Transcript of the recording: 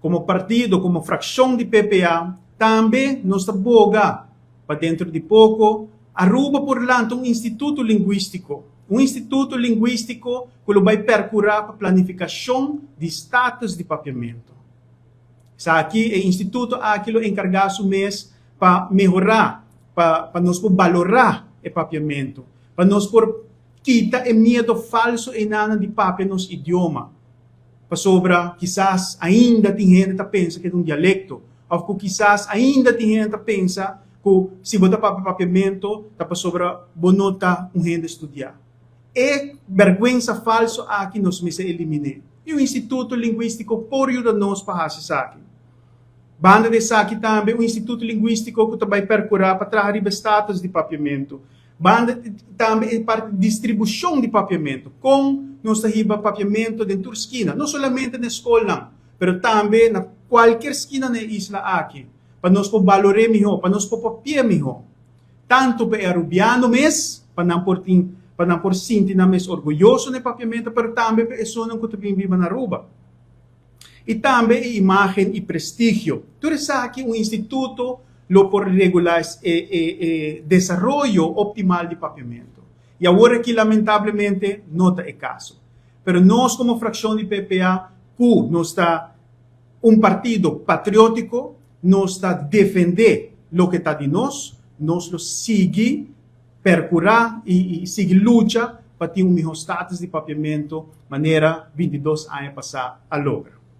Como partido, como fraccion di PPA, tambe nos ta boga pa dentro di poco Aruba por lanta un instituto linguistico. Un instituto linguistico cu lo bay percura pa planificacion di status di Papiamento. Esaki, e instituto aki lo encarga su mes pa mehora, pa pa nos por balora e Papiamento, pa nos por kita e miedo falso eynanan di papia nos idioma. Pasobra kisas ainda tin hende ta pensa ku e ta un dialekto, òf ku kisas ainda tin hende ta pensa ku si bo ta papia papiamentu ta pasobra bo no ta un hende studiá. E bèrgwensa falsu aki nos mester elimin'é, i un instituto lingwístiko por yuda nos pa hasi esaki. Banda di esaki tambe un instituto lingwístiko ku ta bai pèrkurá pa traha riba e status di papiamentu. Banda tambe e parti di distribushon di papiamentu. Kon nos ta hiba papiamentu den tur skina, no solamente na e skolnan, pero tambe na kualker skina na e isla aki, pa nos por balor'é mihó, pa nos por papi'é mihó. Tantu pa e arubiano mes, pa nan por tin, pa nan por sinti nan mes orguyoso na e papiamentu, pero tambe pa esunnan ku ta bin biba na Aruba. I tambe e imágen i prestigio. Tur esaki un instituto lo por regulá e e desaroyo optimal di papiamentu. I awor aki lamentablemente no ta e kaso. Pero nos komo frakshon di PPA ku nos ta un partido patriótiko, nos ta defendé loke ta di nos, nos lo sigui perkurá i sigui lucha pa tin un mihó status di papiamentu manera 22 aña pasá a logra.